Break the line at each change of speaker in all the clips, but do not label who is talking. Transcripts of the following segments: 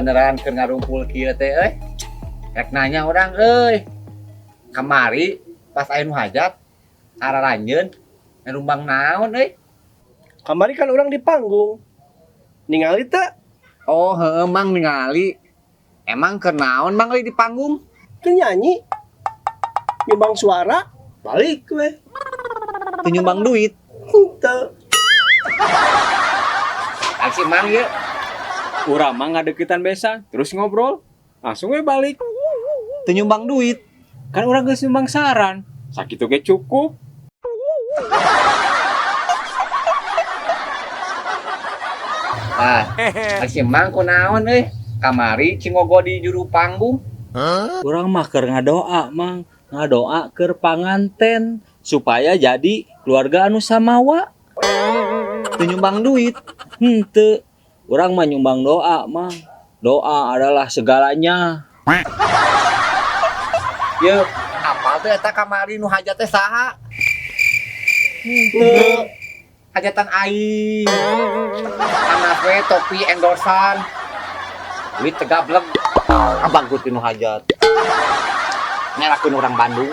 Kabeneran keur ngarumpul kieu teh euy. Rek nanya urang euy. Kamari pas aya nu hajat araranjeun nyumbang naon euy?
Kamari kan orang di panggung. Ningali teu?
Oh, heeh Mang ningali. Emang keur naon Mang euy di panggung?
Keur nyanyi. Nyumbang suara, balik we.
Teu nyumbang duit.
Henteu.
Aksi Mang ieu.
Urang mah ngadeukeutan besan, terus ngobrol, langsung we balik.
Teu nyumbang duit.
Kan urang geus nyumbang saran, sakitu ge cukup.
Ah, aksi Mang kunaon euy? Kamari cingogo di juru panggung.
Urang mah keur ngadoa, Mang. Ngadoa keur panganten supaya jadi keluarga anu samawa.
Teu nyumbang duit.
Henteu. Urang mah nyumbang doa, Mang. Doa adalah segalanya.
Ye, apal teh eta kamari nu hajat teh saha?
Henteu.
Hajatan aing. Anak we topi endorsan. Duit tegableg. Abangkut nu hajat. Nyalakeun urang Bandung.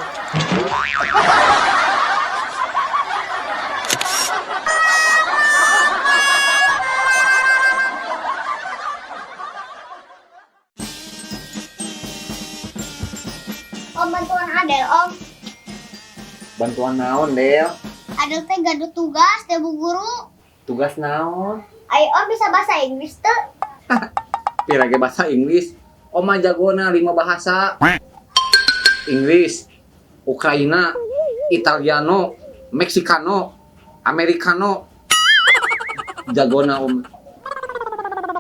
Om, bantuan Adel, Om.
Bantuan naon, Del?
Adel teh gaduh tugas teh bu guru.
Tugas naon?
Ayo Om bisa bahasa Inggris teu?
Pira ge bahasa Inggris. Om mah jagona 5 bahasa. Inggris, Ukraina, Italiano, Meksikano, Amerikano. Jagona Om.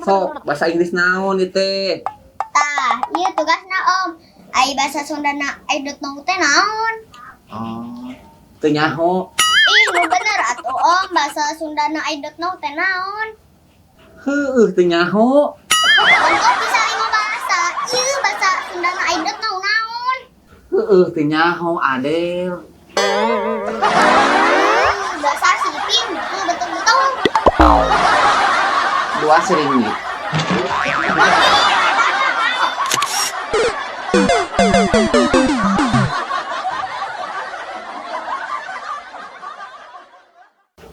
Sok, bahasa Inggris naon ieu teh?
Tah, ieu tugasna Om. Ai bahasa Sundana I don't know teh naon?
Oh, teu nyaho.
Ih, nu bener atuh Om, bahasa Sundana I don't know teh naon?
Heueuh, teu nyaho.
Om kok bisa 5 bahasa? Ieu bahasa Sundana I don't know naon?
Heueuh, teu nyaho Adel.
Dasar si Ipin, tuh betul-betul.
2 seringgit.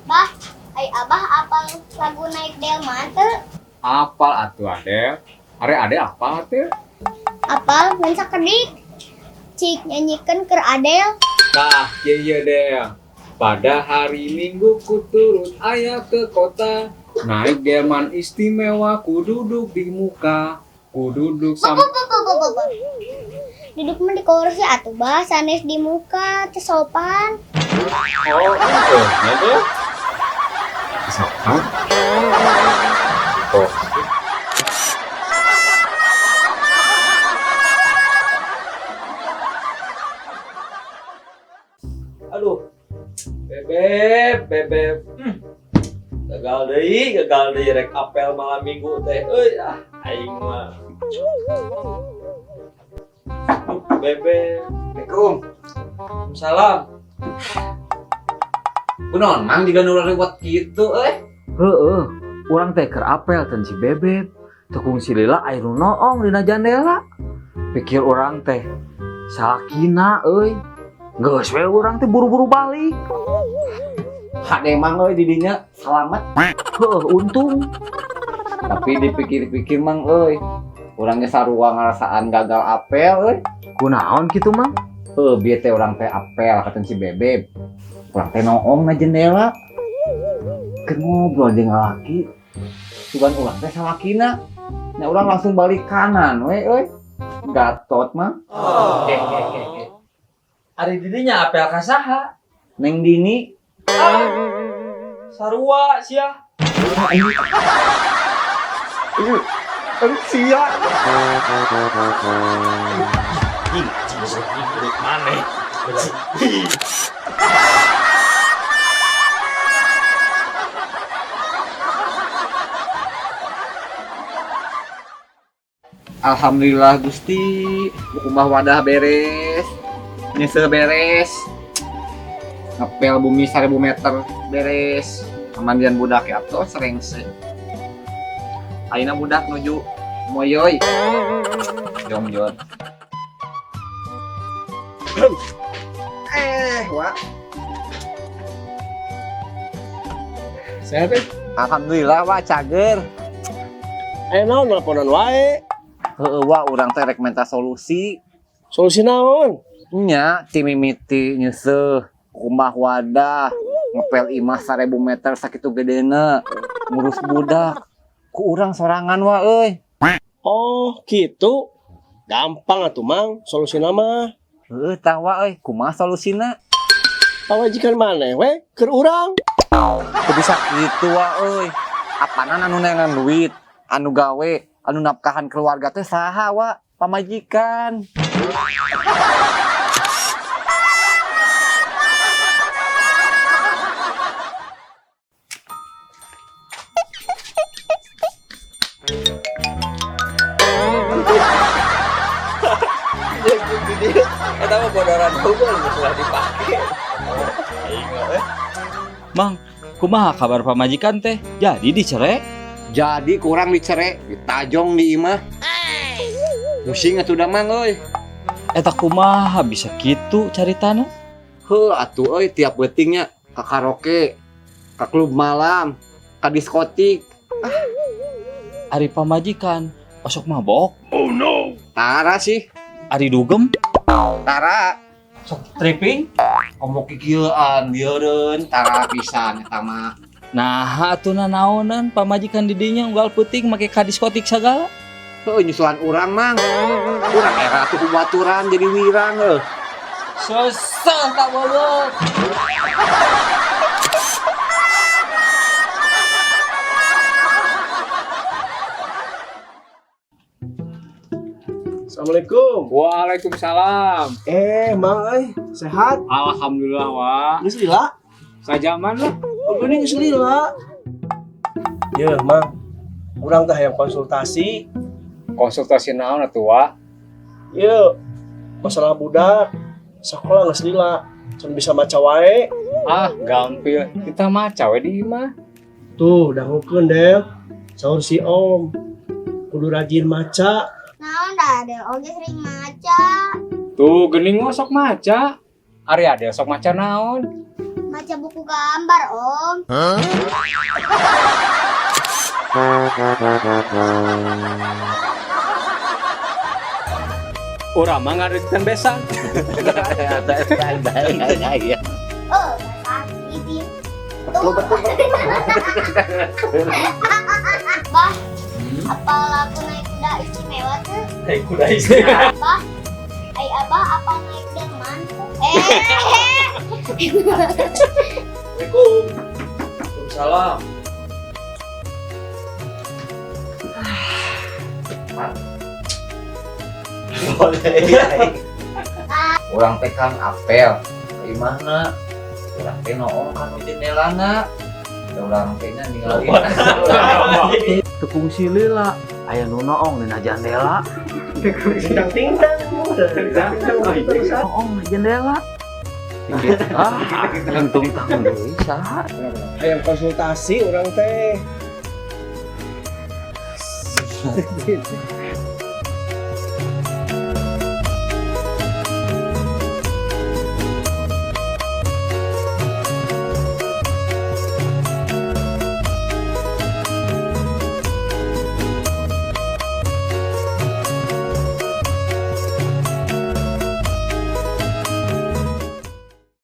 Bah, ai abah apal lagu Naik Delman teu?
Apal atuh Adel. Are Adel apal teu?
Apal ngan sakedik. Cik nyanyikeun keur Adel.
Tah, kieu ieu Del. Pada hari Minggu ku turut ayah ke kota. Naik delman istimewa ku duduk di muka. Ku duduk
Bu, bu, bu, bu, bu, bu, bu. Duduk mah di kursi atuh bah, sanes di muka teu sopan.
Oh, heeh, nya teh. Sopan. Oh.
Aduh. Bebeb, bebeb. Gagal deui rek apel malam minggu teh. Euy, ah aing mah. Bebeb.
Assalamualaikum.
Salam.
Kunaon Mang jiga nu rewet kitu euy?
Heeh, urang teh keur apel teh si Bebeb. Teu kungsi lila aya nu noong dina jandela. Pikir urang teh salakina euy. Geus we urang teh buru-buru balik.
Hade Mang euy di dinya selamat.
Heeh, untung.
Tapi dipikir-pikir Mang euy, urang ge sarua ngarasaan gagal apel euy.
Kunaon kitu Mang?
Heuh, bieu teh urang teh apel kata si Bebeb. Urang teh noong na jendela. Keur ngobrol jeung lalaki. Sugan urang teh salakina. Nya urang langsung balik kanan we euy. Gatot Mang.
Oh. Ari didinya apel ka saha?
Neng Dini.
Ah, sarua sia.
Aduh, sia. Alhamdulillah Gusti, kumbah wadah beres, nyesel beres, ngepel bumi 1000 meter beres, mandian budak ya atau serengse. Ayeuna budak nuju Moyoy. Jom Jon. Wak.
Sehat eh?
Alhamdulillah wak cager.
Naon nelponan wae.
Heeh wak urang teh rek minta solusi.
Solusi naon?
Nya ti mimiti nyeuseuh kumbah wadah ngepel imah 1000 meter sakitu gedena ngurus budak ku urang sorangan wa euy.
Oh, gitu. Gampang atuh Mang, solusina mah.
Heuh tah wa euy, kumaha solusina?
Pamajikan maneh we keur urang.
Teu bisa kitu wa euy. Apanan anu neangan duit, anu gawe, anu nafkahan keluarga teh saha wa? Pamajikan.
Eta mah bodoran hubung sudah dipake. Mang, kumaha kabar pamajikan teh? Jadi dicerai?
Jadi kurang dicerai, ditajong di imah. Pusing atuh da Mang euy.
Eta kumaha bisa kitu caritana?
Heuh atuh euy tiap beutingnya ka karaoke, ka klub malam, ka diskotik.
Ari pamajikan osok mabok.
Oh no.
Tara sih.
Ari dugem.
Tara.
Sok tripping.
Komo kikieuan lieureun tara pisan eta mah.
Nah, atuh nanaonan pamajikan di dinya unggal peuting make ka diskotik sagala.
Heuh nyusulan urang Mang. Urang era atuh kubaturan jadi wirang heuh.
Seseh tak bogot.
Assalamualaikum.
Waalaikumsalam.
Mang euy, sehat?
Alhamdulillah wa.
Geus lila?
Sajaman lah.
Oh, geuning geus lila. Yeuh, Mang. Urang teh hayang konsultasi.
Konsultasi naon atuh wa?
Yeuh, masalah budak sekolah geus lila, can bisa maca wae.
Ah, gampil. Kita maca we di imah.
Tuh, dangukeun Del. Saur si Om. Kudu rajin maca.
Naon dah Adel oge sering maca.
Tuh, geuning mah sok maca. Ari Adel sok maca naon?
Maca buku gambar, Om.
Huh?
Urang mah ngareukeutan besan.
Oh, sakit. Betul, betul. Bah, apa lagu naik kuda istimewa tuh?
Naik kuda istimewa.
Bah, ai abah apa naik delman?
Assalamualaikum. Waalaikumsalam.
Urang teh kan apel ka imahna. Urang teh noong kanu jendelana. Urang teh nya ningali.
Tekung si lila aya nu noong dina jandela.
Ting ting tang.
Noong dina jendela. Ah, untung tang deui saha.
Hayang konsultasi urang teh.